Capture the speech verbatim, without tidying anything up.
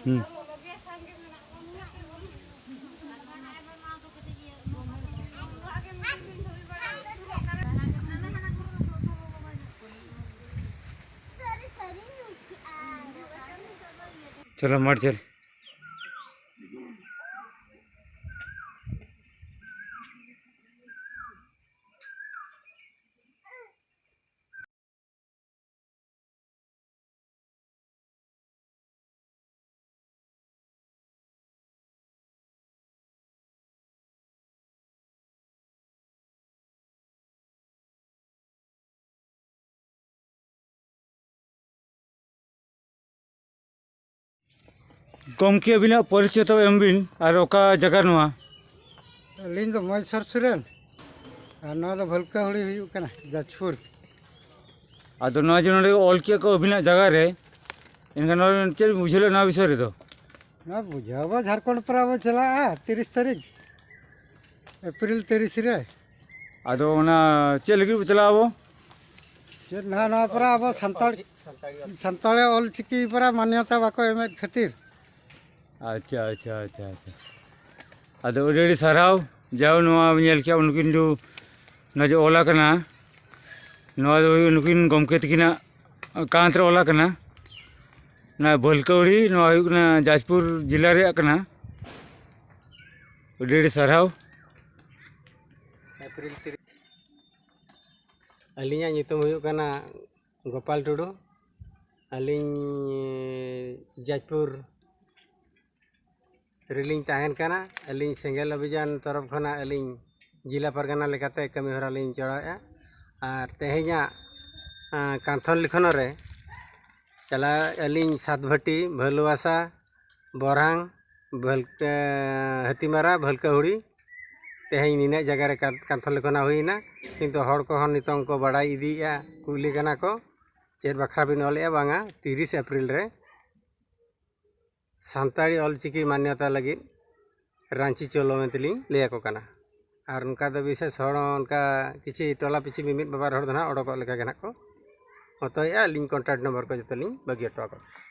ᱦᱩᱸ᱾ ᱪᱚᱞᱚ ᱢᱟᱴ ᱪᱚᱞ᱾ ᱜᱚᱢᱠᱮ, ᱟᱹᱵᱤᱱᱟᱜ ᱯᱚᱨᱤᱪᱚᱭ ᱛᱚ ᱮᱢ ᱵᱤᱱ, ᱟᱨ ᱚᱠᱟ ᱡᱟᱭᱜᱟ ᱱᱚᱣᱟ? ᱟᱹᱞᱤᱧ ᱫᱚ ᱢᱚᱦᱮᱥᱚᱨ ᱥᱚᱨᱮᱱ, ᱟᱨ ᱱᱚᱣᱟ ᱫᱚ ᱵᱷᱟᱹᱞᱠᱟᱹᱦᱩᱲᱤ ᱦᱩᱭᱩᱜ ᱠᱟᱱᱟ, ᱡᱟᱡᱽᱯᱩᱨ᱾ ᱟᱫᱚ ᱱᱚᱣᱟ ᱡᱮ ᱱᱚᱰᱮ ᱚᱞ ᱠᱮᱫ ᱠᱚ ᱟᱹᱵᱤᱱᱟᱜ ᱡᱟᱭᱜᱟ ᱨᱮ, ᱮᱱᱠᱷᱟᱱ ᱱᱚᱣᱟ ᱪᱮᱫ ᱵᱩᱡᱷᱟᱹᱣ ᱞᱮᱫ ᱱᱚᱣᱟ ᱵᱤᱥᱚᱭ ᱨᱮᱫᱚ? ᱱᱚᱣᱟ ᱵᱩᱡᱷᱟᱹᱣ ᱟᱵᱚ ᱡᱷᱟᱲᱠᱷᱚᱸᱰ ᱯᱟᱨᱟ ᱵᱚ ᱪᱟᱞᱟᱜᱼᱟ ᱛᱤᱨᱤᱥ ᱛᱟᱹᱨᱤᱠᱷ, ᱮᱯᱨᱤᱞ ᱛᱤᱨᱤᱥ ᱨᱮ᱾ ᱟᱫᱚ ᱚᱱᱟ ᱪᱮᱫ ᱞᱟᱹᱜᱤᱫ ᱵᱚ ᱪᱟᱞᱟᱜᱼᱟ ᱟᱵᱚ? ᱪᱮᱫ ᱱᱟᱦᱟᱜ ᱱᱚᱣᱟ ᱯᱟᱨᱟ ᱟᱵᱚ ᱥᱟᱱᱛᱟᱲ, ᱥᱟᱱᱛᱟᱲᱤ ᱚᱞ ᱪᱤᱠᱤ ᱯᱟᱨᱟ ᱢᱟᱱᱭᱚᱛᱟ ᱵᱟᱠᱚ ᱮᱢᱮᱫ ᱠᱷᱟᱹᱛᱤᱨ᱾ ᱟᱪᱪᱷᱟ, ᱟᱪᱪᱷᱟ, ᱟᱪᱪᱷᱟ, ᱟᱪᱪᱷᱟ᱾ ᱟᱫᱚ ᱟᱹᱰᱤ ᱟᱹᱰᱤ ᱥᱟᱨᱦᱟᱣ, ᱡᱟᱣ ᱱᱚᱣᱟ ᱧᱮᱞ ᱠᱮᱜᱼᱟ, ᱩᱱᱠᱤᱱ ᱫᱚ ᱱᱚᱣᱟ ᱡᱮ ᱚᱞ ᱟᱠᱟᱱᱟ, ᱱᱚᱣᱟ ᱫᱚ ᱦᱩᱭᱩᱜ ᱱᱩᱠᱤᱱ ᱜᱚᱢᱠᱮ ᱛᱟᱹᱠᱤᱱᱟᱜ ᱠᱟᱸᱛ ᱨᱮ ᱚᱞ ᱟᱠᱟᱱᱟ᱾ ᱱᱚᱣᱟ ᱵᱷᱟᱹᱞᱠᱟᱹᱣᱲᱤ, ᱱᱚᱣᱟ ᱦᱩᱭᱩᱜ ᱠᱟᱱᱟ ᱡᱟᱡᱽᱯᱩᱨ ᱡᱮᱞᱟ ᱨᱮᱭᱟᱜ ᱠᱟᱱᱟ᱾ ᱟᱹᱰᱤ ᱟᱹᱰᱤ ᱥᱟᱨᱦᱟᱣ᱾ ᱟᱹᱞᱤᱧᱟᱜ ᱧᱩᱛᱩᱢ ᱦᱩᱭᱩᱜ ᱠᱟᱱᱟ ᱜᱳᱯᱟᱞ ᱴᱩᱰᱩ᱾ ᱟᱹᱞᱤᱧ ᱡᱟᱡᱽᱯᱩᱨ ᱨᱮᱞᱤᱧ ᱛᱟᱦᱮᱱ ᱠᱟᱱᱟ᱾ ᱟᱹᱞᱤᱧ ᱥᱮᱸᱜᱮᱞ ᱚᱵᱷᱤᱡᱟᱱ ᱛᱚᱨᱚᱯ ᱠᱷᱚᱱᱟᱜ ᱟᱹᱞᱤᱧ ᱡᱮᱞᱟ ᱯᱟᱨᱜᱟᱱᱟ ᱞᱮᱠᱟᱛᱮ ᱠᱟᱹᱢᱤ ᱦᱚᱨᱟ ᱞᱤᱧ ᱪᱟᱞᱟᱣᱮᱫᱼᱟ᱾ ᱟᱨ ᱛᱮᱦᱮᱧᱟᱜ, ᱟᱸ, ᱠᱟᱱᱛᱷᱚᱱ ᱞᱤᱠᱷᱚᱱ ᱨᱮ ᱪᱟᱞᱟᱣ ᱟᱹᱞᱤᱧ ᱥᱟᱛᱵᱷᱟᱹᱴᱤ, ᱵᱷᱟᱹᱞᱩᱣᱟᱥᱟ, ᱵᱚᱨᱦᱟᱝ, ᱵᱷᱟᱹᱞᱠᱟᱹ, ᱦᱟᱹᱛᱤᱢᱟᱨᱟ, ᱵᱷᱟᱹᱞᱠᱟᱹᱦᱩᱲᱤ, ᱛᱮᱦᱮᱧ ᱱᱤᱱᱟᱹᱜ ᱡᱟᱭᱜᱟ ᱨᱮ ᱠᱟᱱ-, ᱠᱟᱱᱛᱷᱚᱱ ᱞᱤᱠᱷᱚᱱᱟ ᱦᱩᱭᱮᱱᱟ᱾ ᱠᱤᱱᱛᱩ ᱦᱚᱲ ᱠᱚᱦᱚᱸ ᱱᱤᱛᱚᱝ ᱠᱚ ᱵᱟᱲᱟᱭ ᱤᱫᱤᱭᱮᱫᱼᱟ, ᱠᱩᱞᱤ ᱠᱟᱱᱟ ᱠᱚ, "ᱪᱮᱫ ᱵᱟᱠᱷᱨᱟ ᱵᱤᱱ ᱚᱞᱮᱫᱼᱟ?" ᱵᱟᱝᱟ, ᱛᱤᱨᱤᱥ ᱮᱯᱨᱤᱞ ᱨᱮ ᱥᱟᱱᱛᱟᱲᱤ ᱚᱞᱪᱤᱠᱤ ᱢᱟᱱᱭᱚᱛᱟ ᱞᱟᱹᱜᱤᱫ ᱨᱟᱺᱪᱤ ᱪᱚᱞᱚ ᱢᱮᱱᱛᱮᱞᱤᱧ ᱞᱟᱹᱭ ᱟᱠᱚ ᱠᱟᱱᱟ᱾ ᱟᱨ ᱚᱱᱠᱟ ᱫᱚ ᱵᱤᱥᱮᱥ ᱦᱚᱲ ᱦᱚᱸ ᱚᱱᱠᱟ ᱠᱤᱪᱷᱤ ᱴᱚᱞᱟ ᱯᱤᱪᱷᱤ ᱢᱤᱢᱤᱫ ᱵᱟᱵᱟᱨ ᱦᱚᱲ ᱫᱚ ᱱᱟᱦᱟᱜ ᱚᱰᱚᱠᱚᱜ ᱞᱮᱠᱟ ᱜᱮ ᱱᱟᱦᱟᱜ ᱠᱚ ᱦᱚᱛᱚᱭᱮᱜᱼᱟ᱾ ᱟᱹᱞᱤᱧ contact number ᱠᱚ ᱡᱚᱛᱚ ᱞᱤᱧ ᱵᱟᱹᱜᱤ ᱦᱚᱴᱚ ᱟᱠᱚ ᱠᱟᱱᱟ᱾